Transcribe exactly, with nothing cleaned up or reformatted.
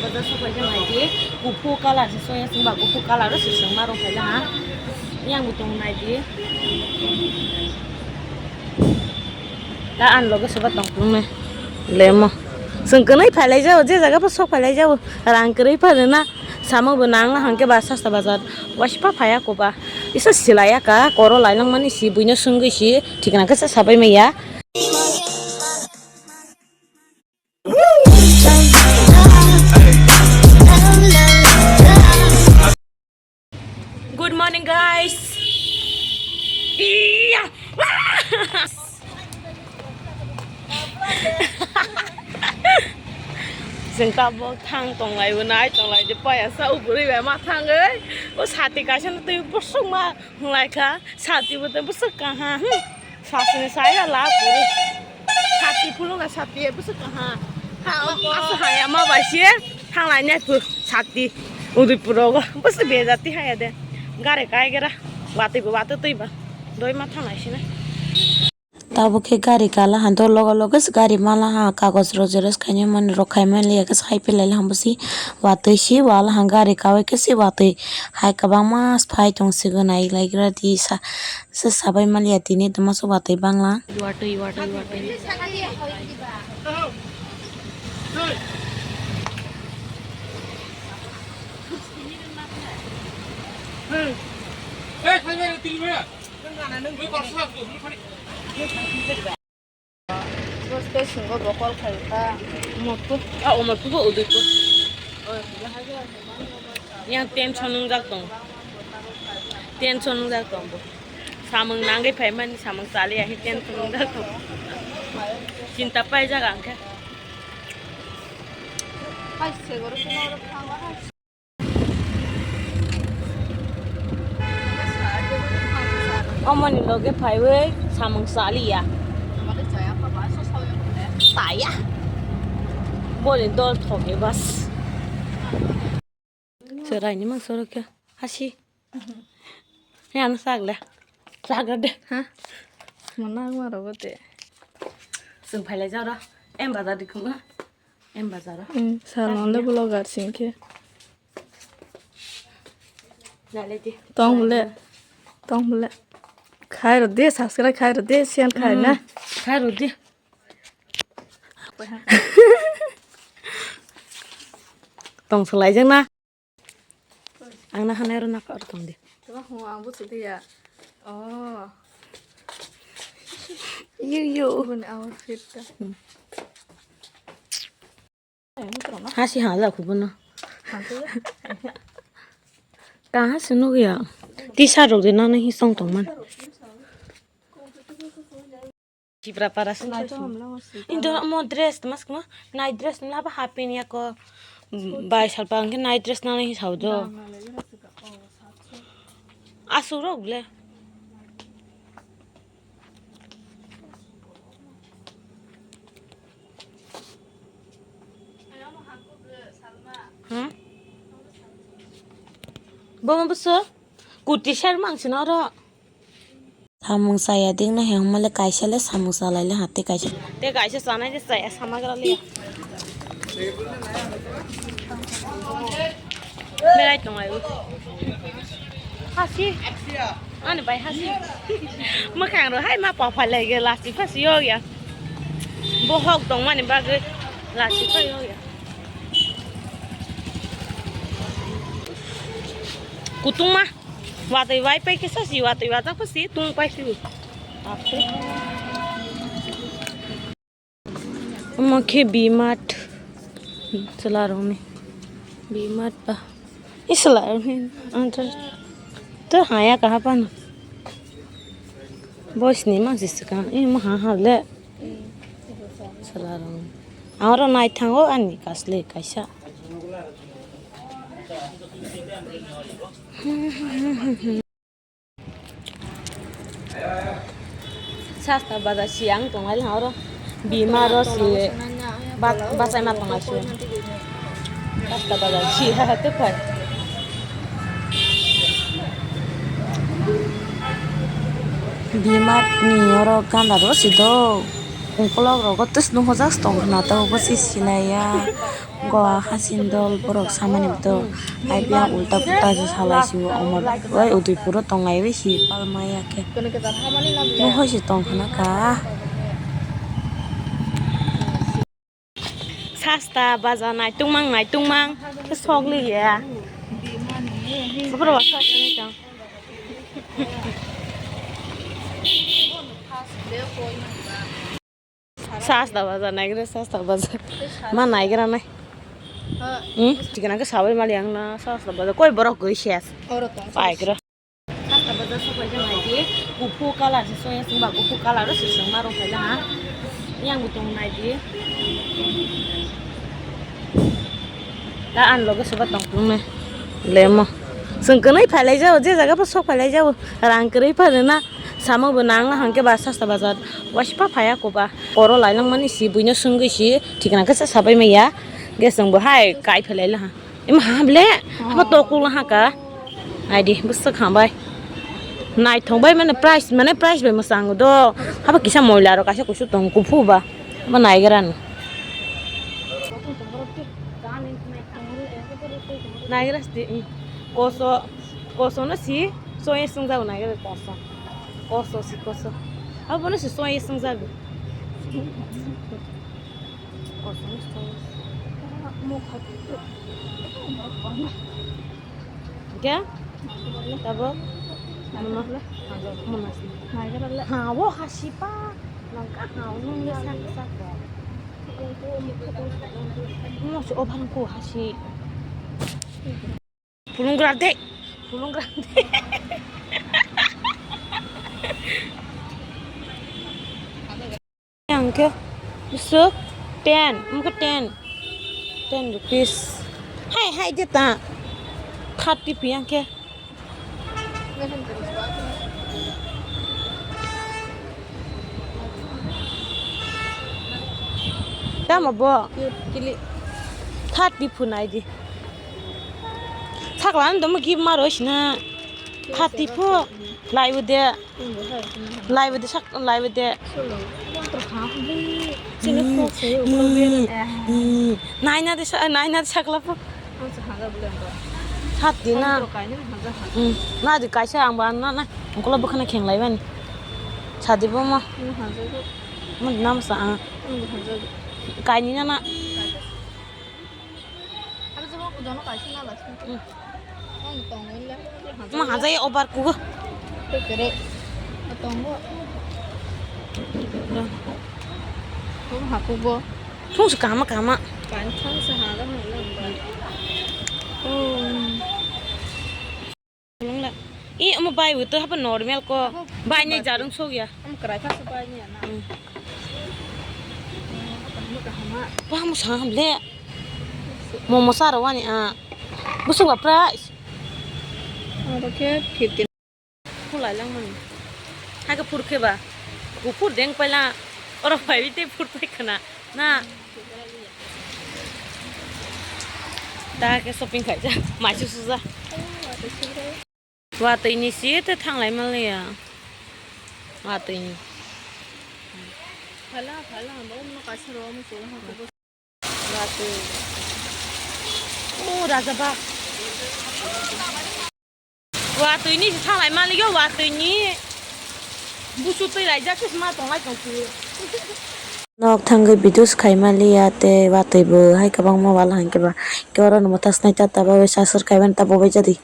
Sopai khe nai di, kuphur colour se soya singba, kuphur colour o se sengma rok phai ha. Yang bo tong nai di. Ta an loge soba tong phung nai. Lemo. Seng kwnwi phailai jao, je jaga bo sok phailai jao. Rang kwrwi pha rwna. Samung bo nang na hangke ba sasta bazar. Waispa phaya koba. Isa silaya ka, koro lailangmani si buino sungwi si, thikna khe sa sabai maya. Good morning, guys. Iya. Chwng tabuk thang tonglai bo nai tonglai de paya sa uburi bai ma thangwi o sati kaisa no twi bosong ma hwnglai kha sati bo twi bosong kaha hmm. Sasini saya la puri. Sati phulunga sati ya bwswk kaha. Ha, asa haya ma bai se thanglai nai phu sati. Udaipur rogo bwswk bejati haya de. Gari kai gera. Watwi bo watwi twi ba. Doi ma thanglai sina. Tabuk khe gari kala han to logo logo se gari mala ha kagoj rok xerox khainai mani rok khai mani ya khe sai phi lai le ham bo si watwi si wala ha gari kawi khe si watwi hai kwbangma phai tong sigo nai lai gra di sa. Se sabai maliya tini tamo se watwi bangla. Watwi, watwi, watwi. Bwswk singo bokol khai kha. Umotpur. Ah, Umotpur bo Udaipur. Yang tension wngjak tong. Tension wngjak tong bo. Samung nangwi phaimani samung chaliya hi tension wngjak tong. Chinta paijak ang khe. Hai segoro khe norok thangma hai. Omoni loge phaiwi samung chaliya. Chaya. Boni dol thoge bas. Chwraini mang sorok khe hasi. He ano sagle. Sagra de. Ha? Mana ang maro bote. Sung phailai jaro. Em bazar dikhunga. Em bazar. Hmm, salon le vlogger sing khe. Naledi. Tong bole. Tong bole. Khai rw di, subscribe khai rw di, share khai na. Khai rw di. Tong swlai jang na. Ang na hanai ro na ka tong di. Tama ho ang bu sidi ya. Oh. Yo yo. Bun outfit ta. Hasi ha la khu bono. Ka hasi nuk ya. T-shirt rok de nang nang hi song tong man. Tipra para sing sing. Indo mo dress mas ko night dress na ba hapin ya ko bai salpa ang night dress nang nang hi sao do. Asuk rok ble. Hmm? Bomo buso kurti ser mang sino ro. Samung chaya ding na he homa le kaisa le samung chalai le hati kaisa. Te kaisa chanai de chaya sama gra le. Berai tong ai. Hasi. Ani bai hasi. Mwkhang ro hai ma pa phalai ge lasi phasi yo ya. Bohok tong mani bagwi lasi phai yo ya. Kutung ma. Watwi wai pai kisa si watwi wata phasi tung pai si. Apre. Omo khe B-Mart. Chwla rokni B-Mart ba. I chwla rokni anta to haya kaha pano. Boys ni ma si swkang. I ma ha ha le. Chwla rokni. Aro nai thango ani kasle kaisa. Sasta bazar si ang tonglai ha oro bima ro si bachai ma tonglai si sasta bazar si ha ha tukhai bima ni oro ganda ro si do. Ukolog rogo tus nung hojak tong khna to bo si sinai ya. Go hasin dol borok samani to. Ai bia ulta pulta je salai si o omor oi Udaipur o tong lai bai si palma ya khe. Nung hoi si tong khna ka. Sasta baja naitung mang naitung mang khe sok li ya. Boro wa sok ni tong. Sasta baja naigra sasta baja. Ma naigra nai. Hmm, chikana ke sabai mali ang na sasta baja. Koi borok goi ses. Oro tong. Paigra. Sasta baja sok pai jang nai di. Kupu color se soya sing ba kupu color se sing ma rok pai jang ha. Yang bu tong nai di. Ta ang loge soba tong phung nai. Lemo. Sing kwnwi phailai jao, je jaga pho sok phailai jao. Rang kwrwi pha rwna. Samo bo nang na hangke ba sasta baja. Wasipa phaya ko ba. Oro lai lang mani si buino sungwi si. Thikna khe sa sabai maya. Ge sing bo hai kai phailai la ha. Ima ha ble, haba tokol ha ka. Ai di, bwswk hambai. Naithok bai mane price, mane price bai mwchang do. Haba kisa moila rok kaisa kusu tong kuphu ba. Haba naigra no. Naigra sti, koso, koso no si, soye sungjago naigra koso. Koso si koso. Haba no si soye sungjago. Kya? Tabok? Mano? Mano. Ha, wo hasipa. Nangka ha, nung le sak sak. Mo si obhang ko hasi. Pulung grande. Pulung grande. Yang ke besok ten, mungkin ten, ten rupees. Hai hai dia ta thirty pi yang ke. Tamo bo? Kili. Thirty phunai di. Sakla ang domo give maro sina. Thirty pho. Lai bo de. Lai bo de sak lai bo de. Sini kok sayo. Naina de sa naina de sakla pho. Thirty na. Na di kaisa ang ba na na. Ungkolo bo khana kheng lai bani. Sadi bo mo. Mo nam sa ang. Kaini na na. Mo hajai obar kugo. Thung se kama kama. Nung la. I omo bai bo to haba normal ko. Bai nai jarung sok ya. Omo kwrai kha se bai ni na. Ba mo sa ham le. Momo sa ro wani a. Busuk ba price. Oro khe fifty. Khulai lang mani. Hai khe phur khe ba. Kuphur deng paila. Oro bai te phur pai khana. Na. Ta ke shopping khai ja. Mai su su ja. Watwi ni si te thanglai manliya. Watwi ni. Phala, phala, bo mo kaisa ro mo se ha ko. Watwi. O raja ba. Watwi ni si thanglai manliya, watwi ni. Busu twi lai jak ma tonglai tong si. Nok thangwi videos khai manliya te watwi bo hai kwbangma wal hangke ba. Ke oro no mwthas nai ta ta ba sasur khai ban ta bo bai jadi.